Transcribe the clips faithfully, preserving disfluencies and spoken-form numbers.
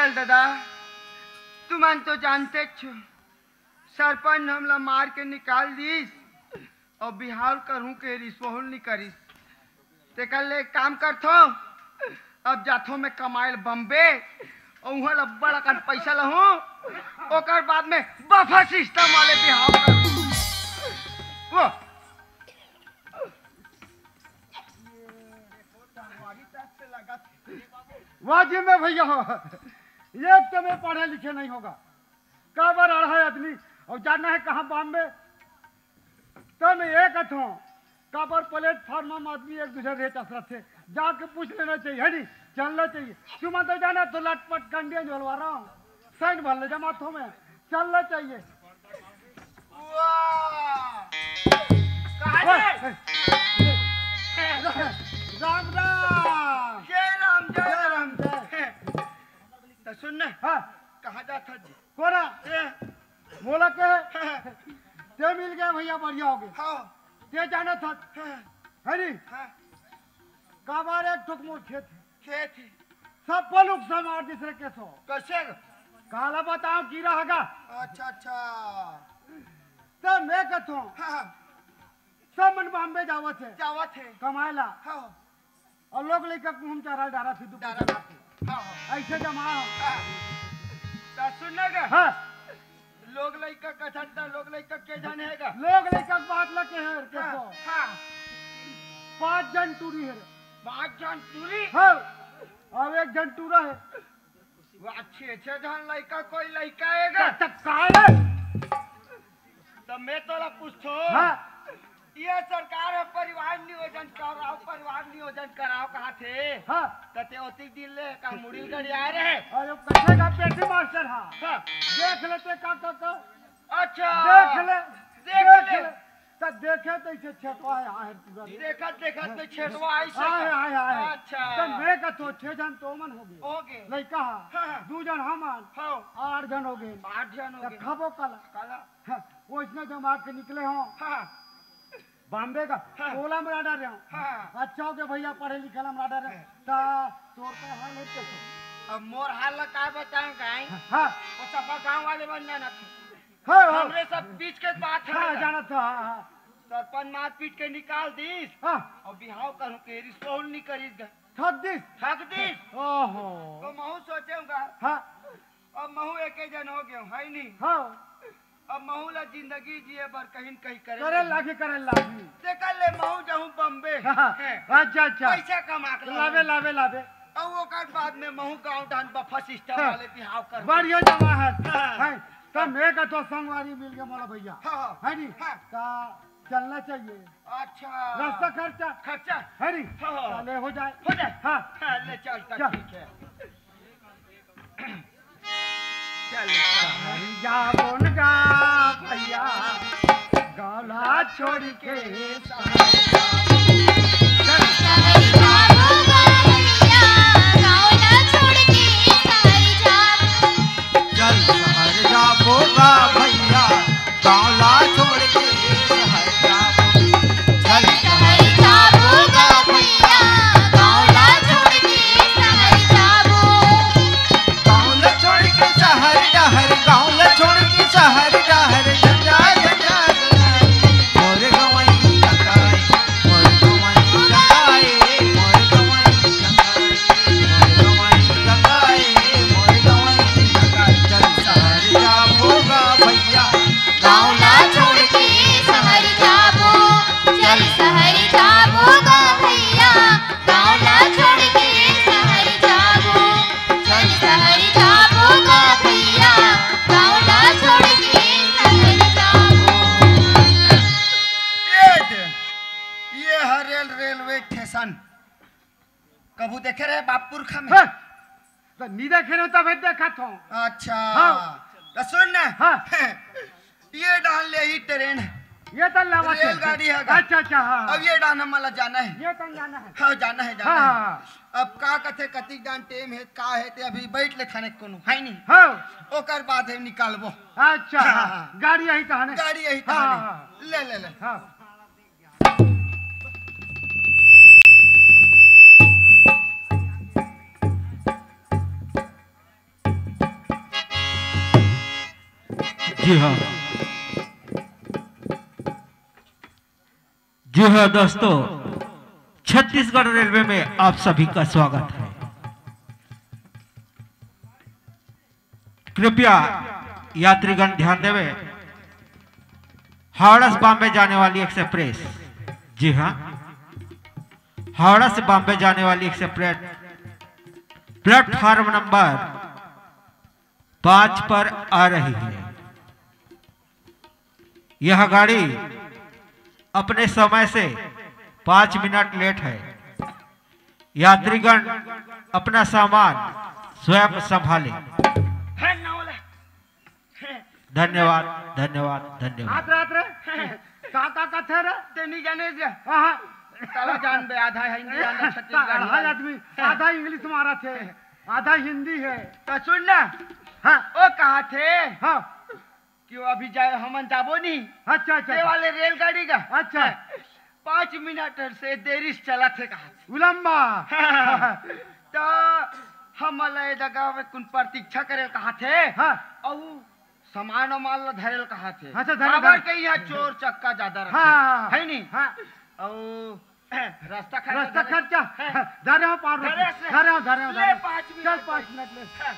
चल दादा, तुमन तो जानते छो, सरपंच हमला मार के निकाल दिस, अउ बिहाव करहूं के रिस, वहू ल नी करिस। तेकर ले एक काम करथों, अब जाथों मैं कमाए ल बम्बे, अउ उहां ल अब्बड़ अकन पइसा लहूं, ओकर बाद में बफे सिस्टम वाले बिहाव करहूं। वो वाह जी में भैया, एक तो मैं पढ़े लिखे नहीं होगा, काबर अढ़ा आदमी, अउ जाना हे कहां बम्बे, त मैं ये कथों, काबर प्लेटफार्म म आदमी एक दूसर रेट असरत हे, जाके पूछ लेना चाहिए, है नी? चलना चाहिए। तुमन तो जाना तो लटपट कंडिया झोलवा रहा हूं, साइन भर ले जमा थो मैं, चलना चाहिए। वाह! कहाँ ओए, जाए? ओए, राम राम। जय राम, जय जय राम। राम, जय। तो सुन ना, हाँ। कहाँ जात हस जी? कोना? ए। मोला के? ते मिल गया भैया, बढ़िया हो गया। हाँ। ते जाना था। हाँ। है नी? हाँ। काबर एक ठोक मोर खेत हे। खेत हे। सब पलुक समार दिस रे केसो। कैसे? काला बताओ की रहगा। अच्छा, अच्छा। त मैं कथों। हाँ, हाँ। सब मन बम्बे जावत हे। जावत हे। कमाए ला। हाँ। अउ लोग लइका घूम चारा डारा फिर डारा। हाँ, हाँ। ऐसे जमा। हाँ। त सुन ना गा। हाँ। लोग लइका कथन त लोग लइका के जाने हे गा? लोग लइका के बात ल के हे रे हाँ, केसो। हाँ। पांच झन टूरी हे रे। पांच झन टूरी? हाँ। अउ एक झन टूरा हे। वाह, छे छे झन लइका कोई लइका हे गा? त, त काय रे? त मैं तोला पूछथों। हाँ। ये सरकार ह परिवार नियोजन कराओ, परिवार नियोजन कराओ कहत हे। हाँ। त ते ओतिक दिन ले का मुड़ी ल गड़ियाए रहे? अरे कथे का पेटी मास्टर हा। हाँ। देख लेते का, का, का। अच्छा। देख ले, देख देख ले। ले। त देखे त इसे छेटवा हे, आहे पूरा। देखत, देखत में छेटवा आइस हे। आहे, आहे, आहे। अच्छा। त मैं कथों छे झन तो मन हो गे। हो गे। लइका हा। हाँ, हाँ। दू झन हमन। हाँ। आठ झन हो गे। आठ झन हो त गे। खाबो काला। काला। हाँ, वइसने जमा के निकले हों। हाँ। बम्बे का हाँ। टोला में रह डरे हों। हाँ। अच्छा हो गया भैया, पढ़े लिखे ला में रह डरे हों। हाँ। त तोर का हाल हे कैसे? अब मोर हाल ला का बताएं गाय? हाँ। वो सफा गांव वाले बन जाना था। हाँ, हाँ। हमरे सब बीच के बात हे हाँ, ना। जाना था, हाँ, हाँ। सरपंच मार पीट के निकाल दिस। हाँ। अउ बिहाव करहूं के रिस, वहू ल नी करिस गा। ठग दिस? ठग दिस। ओहो। त महूं सोचे हूं गा। हाँ। अब महूं एके झन हो गेंव, है नी? हाँ। अब महूं ला जिंदगी जिए बर कहीं न कहीं करे करे लगही। लागही, करे लागही। तेकर ले महूं जाहूं बम्बे। हाँ, हाँ। हैं। अच्छा, अच्छा। पइसा कमा के लावे, लावे। लावे, लावे। अउ ओकर बाद में महूं गांव डहन बफे सिस्टम हाँ। वाले बिहाव करहूं। बढ़िया जमा हे। हाँ। हैं, त मैं कथों संगवारी मिल गे मोला भैया। हाँ, हाँ। है नी? हाँ। त चलना चाहिए। अच्छा। रास्ता खर्चा। खर्चा। है नी? हाँ, हाँ। चले हो जाए। हो जाए। हाँ। हाँ, ले चल, त चल। ठीक हे। चल, सहर जाबो न गा भैया, गाँव ला छोड़ के सहर जाबो। चल। सहर जाबो गा भैया, गाँव ला छोड़ के सहर जाबो। चल सहर जाबो गा भैया, गाँव ला छोड़ के सहर जाबो। चल सहर जाबो गा भैया, गाँव ला छोड़ के सहर जाबो। गाँव ला छोड़ के सहर डहर, गाँव ला छोड़ के सहर डहर, जा, जा, जा, जा। मोर गंवई ककाई, मोर गंवई ककाई, मोर गंवई ककाई। चल सहर जाबो गा भैया, गाँव ला छोड़ के सहर जाबो। चल सहर जाबो गा भैया, गाँव ला छोड़ के सहर जाबो। चल सहर जाबो गा भैया, गाँव ला छोड़ के सहर जाबो। ये दे, ये हरे रेलवे स्टेशन। कभू देखे रहे बाप पुरखा में? हाँ, त नी देखे रहे तभे देखत हों। अच्छा। हाँ। त सुन ना। हाँ। ये डहन ले ही ट्रेन हे। ये त लावत हे। रेलगाड़ी हे गा। अच्छा, अच्छा, हाँ, हाँ। अब ये डहन हमला जाना हे। ये त जाना हे। हाँ, जाना हे, जाना हाँ, हे। हाँ। अब का कथे, कतिक डहन टेम हे, का हे, ते अभी बइठ ले थाने कोनो, है नी? हाँ। ओकर बाद हे निकालबो। अच्छा, हाँ, हाँ, हाँ। गाड़ी आही तहने। गाड़ी आही हाँ, तहने। हाँ, हाँ। ले, ले, ले। हाँ। जी हाँ, जी हाँ दोस्तों, छत्तीसगढ़ रेलवे में आप सभी का स्वागत है। कृपया यात्रीगण ध्यान देवे, हावड़ा से बॉम्बे जाने वाली एक्सप्रेस, जी हाँ, हावड़ा से बॉम्बे जाने वाली एक्सप्रेस प्लेटफॉर्म नंबर पाँच पर आ रही है। यह गाड़ी अपने समय से पाँच मिनट लेट है। यात्रीगण अपना सामान स्वयं संभालें। है ना वाला? धन्यवाद, धन्यवाद, धन्यवाद। आत रे, आत रे। का, का, का थे रे? ते नहीं जाने रे। हाँ, हाँ। साला जान बे, आधा हिंदी, आधा छत्तीसगढ़ी अढ़ाई वाला। आदमी, हाँ। आधा इंग्लिश मारा थे, आधा हिंदी है। तो सुन ना। हाँ। वो कहा थे हाँ। कि वो अभी जाए, हमन जाबो नहीं। अच्छा, अच्छा, ते अच्छा। वाले रेलगाड़ी का। अच्छा। पाँच मिनट से देरी से चला थे कहा थे। उलम्बा। हाँ। तो हमन ला ये जगह में कुन प्रतीक्षा करे कहा थे। हाँ। अउ सामान वामान ला धरे ल कहा थे। अच्छा, धरे, काबर धरे। के यहाँ चोर चक्का ज्यादा रथे। हाँ, हाँ, हाँ। है नी? हाँ। अउ रास्ता खर्चा रास्ता धरे। खर्चा। हाँ। धरे हो पाँच धरे रुपये। से। धरे हो, धरे हो, ले धरे हो। पाँच मिनट चल, पाँच मिनट ले। हाँ।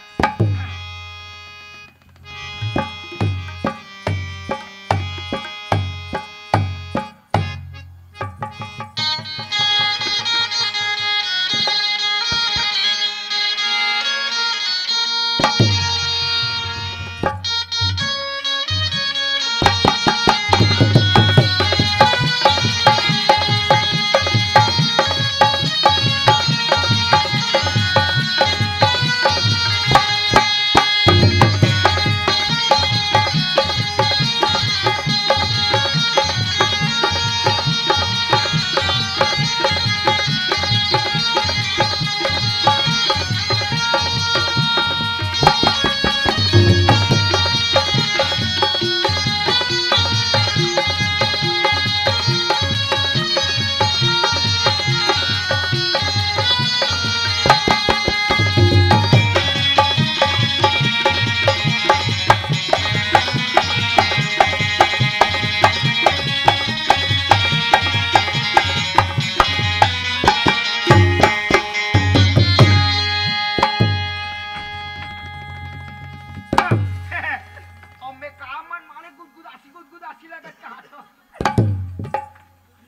अबे का मन माने गुदगुदासी, गुदगुदासी लगत कहा तो।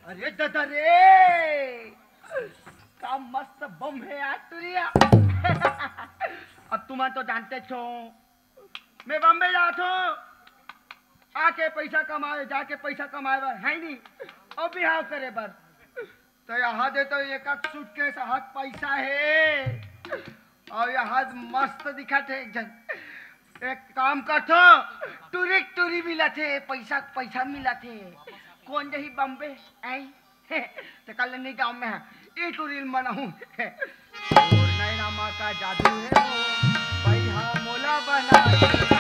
अरे दादा रे, का मस्त बम है यार टुरिया। अब तुमन तो जानते छो, मैं बॉम्बे जात हूँ, आके पैसा कमाए, जाके पैसा कमाए बर, है नी? अउ बिहाव करे बर। तो यहाँ दे तो एक आध सूटकेस हाथ पैसा है, अउ यहाँ मस्त दिखत है एक झन। एक काम करथो, टुरी टुरी मिलत है, पैसा पैसा मिलत है। कोन जही बॉम्बे? आई ते कल नहीं गाँव में है, ई टुरी ल मनाहूँ। तोर नैना मा का जादू है वो, बइहा मोला बना देना।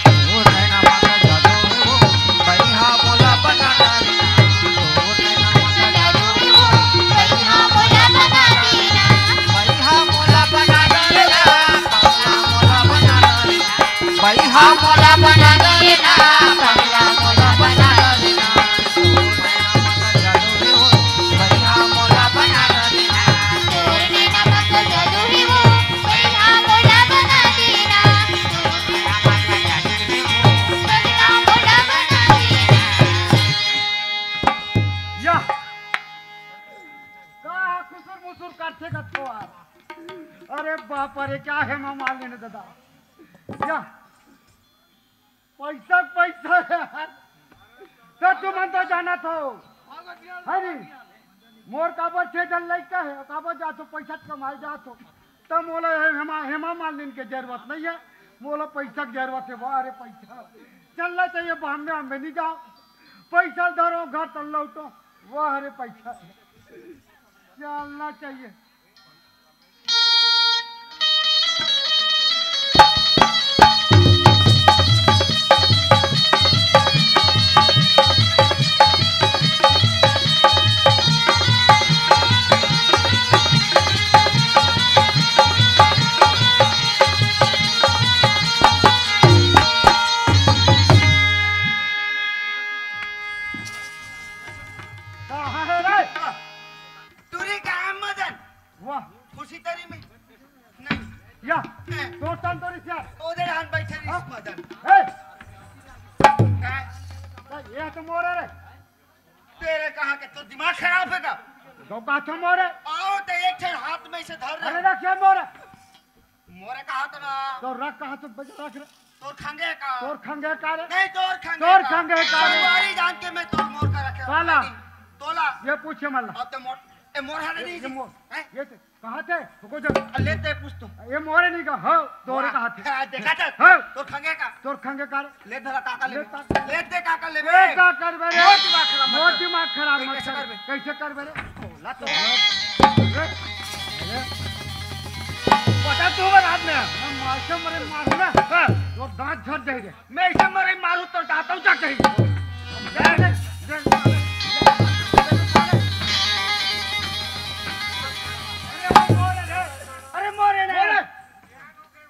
तोर नैना मा का जादू है वो, बइहा मोला बना देना। तोर नैना मा का जादू है वो, बइहा मोला बना देना। बइहा मोला बना देना, बइहा मोला बना देना। बइहा मोला बना देना, बइहा मोला बना देना। या। का खुसुर मुसुर करथे कथो यार? अरे बाप रे, का हेमा मालिनी दादा? या। पैसा, पैसा यार। त तुमन तो जानत हो, है नी? मोर काबर छे झन लइका है, काबर जात हो, पैसा कमाए जात हो। त मोला हे-, हेमा, हेमा मालिनी के जरूरत नहीं है, मोला पैसा के जरूरत है। वाह रे पैसा, चलना चाहिए, बॉम्बे, बॉम्बे नहीं जाओ, पैसा धरो, घर तक लौटो। वाह रे पैसा, चलना चाहिए। छितरी में। नहीं। या, हैं। तोर तन तोरी सियार। ओदे रहन बैठे रहिस हाँ। मदन। ए, काय? तो ये तो मोर है रे। तेरे कहाँ के, तो दिमाग खराब है का? तो का तो मोर है? आओ तो एक ठे हाथ में इसे धर अरे रहे। रख ये मोर है। मोरे कहा तो ना। तो रख कहा तो बजा रख रे। तोर खंगे का। तोर खंगे का रे? नहीं, तोर खंगे तोर का। खंगे का रे? संगवारी जान के मैं तोर मोर का रखे। काला। नहीं, तोला। ये पूछे मल्ला। अब तो मोर, ए, मोर हरे ये, नहीं ये जी। मोर। हैं? ये ते, कहाँ थे? रुको जब। आ, ले ते पूछ तो। ये मोरे नहीं का, हाँ, तोरे वाह। कहा थे। हाँ, देखा था? हाँ। तोर खंगे का। तोर खंगे का रे? ले धरा काका ले। ले काका। ले दे काका ले ए, बे। का करबे रे? मोर दिमाग खराब मत मोर कर। दिमाग खराब ए, मत कैसे कर। करबे? कैसे करबे रे? बोला तो। ए, ए। पता तू बता दे। मैं मार के मरे मारू ना। हाँ। तो दांत झड़ जाएंगे। मैं इसे मरे मारू तो दांतों तक कहीं। अरे मोरे रे, अरे मोरे रे।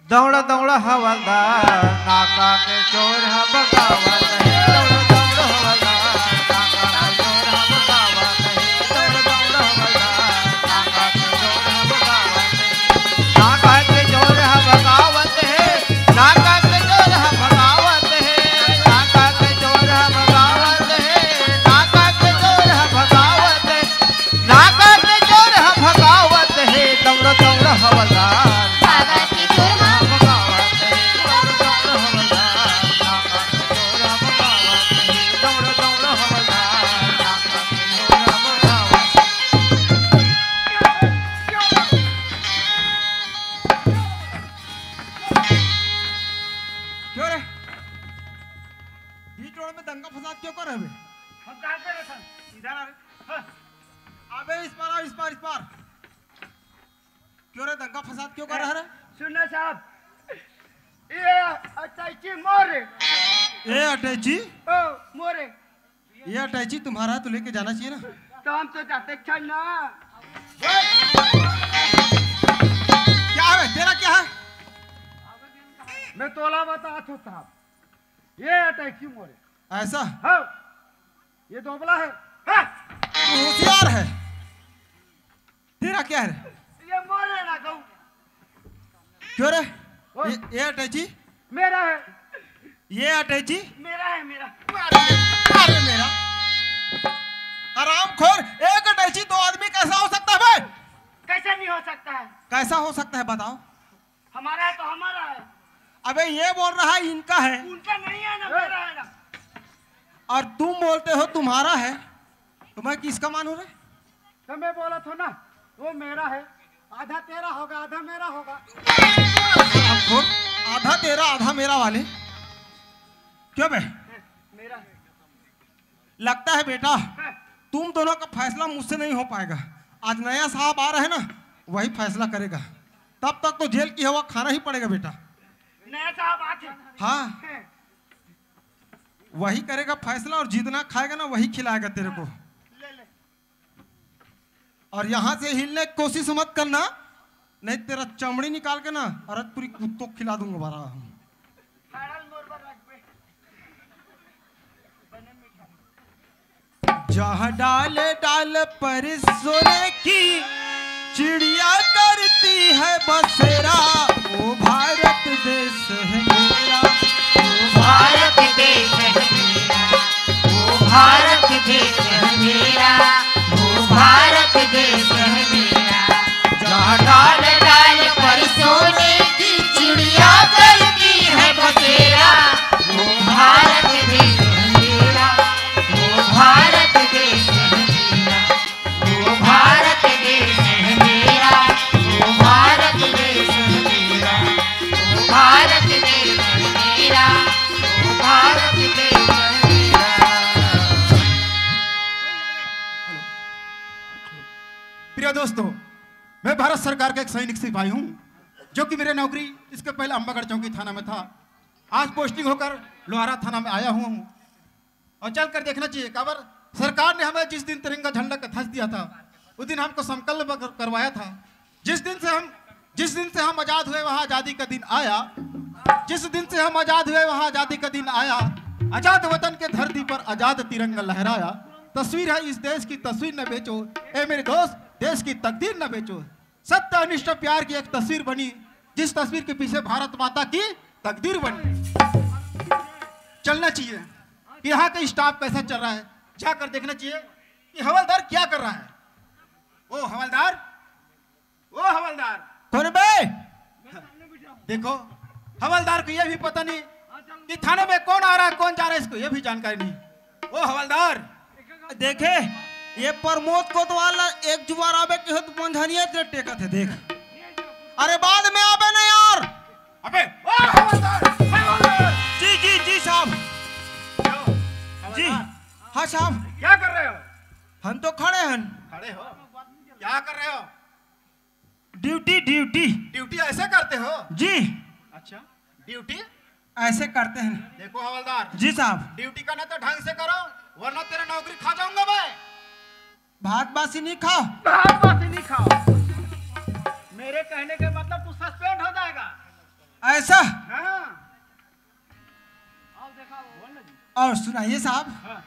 दौड़ दौड़ हवलदार, नाका के चोर ह बगावत हे। दौड़ दौड़ हवलदार, नाका के चोर ह बगावत हे। दौड़ दौड़ हवलदार, नाका के चोर ह बगावत हे। नाका के चोर ह बगावत हे। नाका के चोर ह भगावत हे, नाका के चोर ह भगावत हे, नाका के चोर ह भगावत हे, नाका के चोर ह भगावत हे, दौड़ दौड़ हवलदार। नाका के चोर ह भगावत हे, दौड़ दौड़ हवलदार। नाका के चोर ह भगावत हे, दौड़ दौड़ हवलदार। नाका के चोर ह भगावत हे। क्यों रे? बीच रोड में दंगा फसाद क्यों कर रहे बे? हम कहाँ कर रहे थे? इधर आ रे। हाँ। अबे इस पार आ, इस पार, इस पार। क्यों रे, दंगा फसाद क्यों कर रहा है रे? सुन ना साहब, ये अटैची मोरे। ये अटैची? ओ, मोरे। ये अटैची तुम्हारा है तो लेके जाना चाहिए ना। तो हम तो जाते क्षण ना। क्या है, तेरा क्या है? मैं तोला बता तो साहब, ये अटैची मोरे। ऐसा? हाँ, ये दोबला है। हाँ। तू होशियार है। तेरा क्या है रे? ये मोरे ना कहूँ। क्यों रे? ओए। ये, ये अटैची? मेरा है। ये अटैची? मेरा है, मेरा। अरे, अरे मेरा। हरामखोर, एक अटैची दो आदमी कैसा हो सकता है बे? कैसे नहीं हो सकता है? कैसा हो सकता है बताओ? हमारा है तो हमारा है। अबे ये बोल रहा है इनका है। उनका नहीं है ना, मेरा है ना। और तुम बोलते हो तुम्हारा है, तो मैं किसका मानूं रे? तो मैं बोला था ना, वो मेरा है, आधा तेरा होगा, आधा मेरा होगा। अब खुद आधा तेरा, आधा मेरा वाले। क्यों बे? मेरा है। लगता है बेटा, हाँ। तुम दोनों का फैसला मुझसे नहीं हो पाएगा। आज नया साहब आ रहा है ना, वही फैसला करेगा। तब तक तो जेल की हवा खाना ही पड़ेगा बेटा। नया साहब आते। हाँ। हाँ। वही करेगा फैसला और जितना खाएगा ना, वही खिलाएगा तेरे को। ले ले। और यहाँ से हिलने की कोशिश मत करना, नहीं तेरा चमड़ी निकाल के ना अरतपुरी कुत्तों को खिला दूंगा बारा हम। जहाँ डाल डाल पर सोने की चिड़िया करती है बसेरा, वो भारत देश है मेरा। वो भारत देश है मेरा, वो भारत देश है मेरा, वो भारत देश है मेरा। जहाँ डाल डाल पर सोने की चिड़िया करती है बसेरा, वो भारत देश है मेरा, वो भारत देश है मेरा, वो भारत देश है मेरा, वो भारत देश है मेरा, वो भारत देश है मेरा, वो भारत देश है मेरा। प्रिय दोस्तों, मैं भारत सरकार का एक सैनिक सिपाही हूँ, जो कि मेरे नौकरी इसके पहले अम्बागढ़ चौकी थाना में था। आज पोस्टिंग होकर लोहारा थाना में आया हुआ हूँ और चल कर देखना चाहिए। काबर सरकार ने हमें जिस दिन तिरंगा झंडा का ध्वज दिया था, उस दिन हमको संकल्प कर-, करवाया था। जिस दिन से हम, जिस दिन से हम आजाद हुए, वहाँ आजादी का दिन आया। जिस दिन से हम आजाद हुए, वहाँ आजादी का दिन आया। आजाद वतन के धरती पर आजाद तिरंगा लहराया। तस्वीर है इस देश की, तस्वीर न बेचो। ए मेरे दोस्त, देश की तकदीर न बेचो। सत्यनिष्ठ प्यार की एक तस्वीर बनी, जिस तस्वीर के पीछे भारत माता की तकदीर बनी। चलना चाहिए। यहाँ का स्टाफ कैसा चल रहा है, जाकर देखना चाहिए कि हवलदार क्या कर रहा है। ओ हवलदार, ओ हवलदार। कौन बे? देखो, हवलदार को यह भी पता नहीं कि थाने में कौन आ रहा है, कौन जा रहा है, इसको यह भी जानकारी नहीं। ओ हवलदार। देखे, ये प्रमोद कोतवाल ला एक जुबार आबे के हो तो पंझनिया तेरे टेकत है, देख। अरे बाद में आबे ना यार। अबे, ओ हवलदार, हवलदार। जी, जी, जी साहब। क्यों? जी, हवलदार, हाँ साहब। क्या कर रहे हो? हम तो खड़े हैं। खड़े हो? क्या कर रहे हो? Duty, duty. ड्यूटी ऐसे करते हो? जी। अच्छा, ड्यूटी ऐसे करते हैं। देखो हवलदार, जी साहब। ड्यूटी करना तो ढंग से करो, वरना तेरा नौकरी खा जाऊंगा मैं। भात बासी नहीं खाओ। भात बासी नहीं खाओ। मेरे कहने के मतलब तू सस्पेंड हो जाएगा। ऐसा? हाँ। और सुनाइए साहब, हाँ।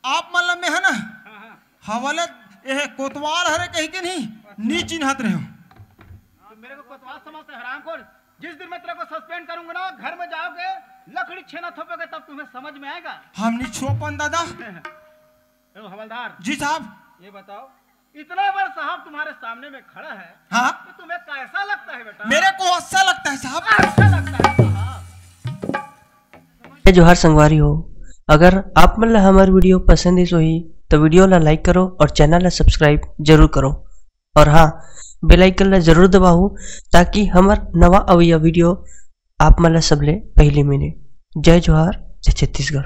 आप मतलब में है ना, हाँ, हाँ। हवलत ये कोतवाल हरे कही के नहीं, अच्छा। नी चिन्हत रहे हो। तो मेरे को कोतवाल समझते हरामखोर। जिस दिन मैं तेरे को सस्पेंड करूंगा ना, घर में जाओगे, लकड़ी छेना थोपोगे, तब तुम्हें समझ में आएगा। हम नहीं छोपन दादा। ओ हवलदार। जी साहब। ये बताओ, इतना बड़ा साहब तुम्हारे सामने में खड़ा है, हाँ। तो तुम्हें कैसा लगता है बेटा? मेरे को अच्छा लगता है साहब। अच्छा लगता है साहब। जय जोहार संगवारी हो, अगर आप मन ला हमर वीडियो पसंद आइस होही, तो वीडियो ला लाइक करो और चैनल ला सब्सक्राइब जरूर करो। और हाँ, बेल आइकन ला जरूर दबाओ, ताकि हमर नवा अवइया वीडियो आप मन ला सबले पहले मिले। जय जोहार, जय छत्तीसगढ़।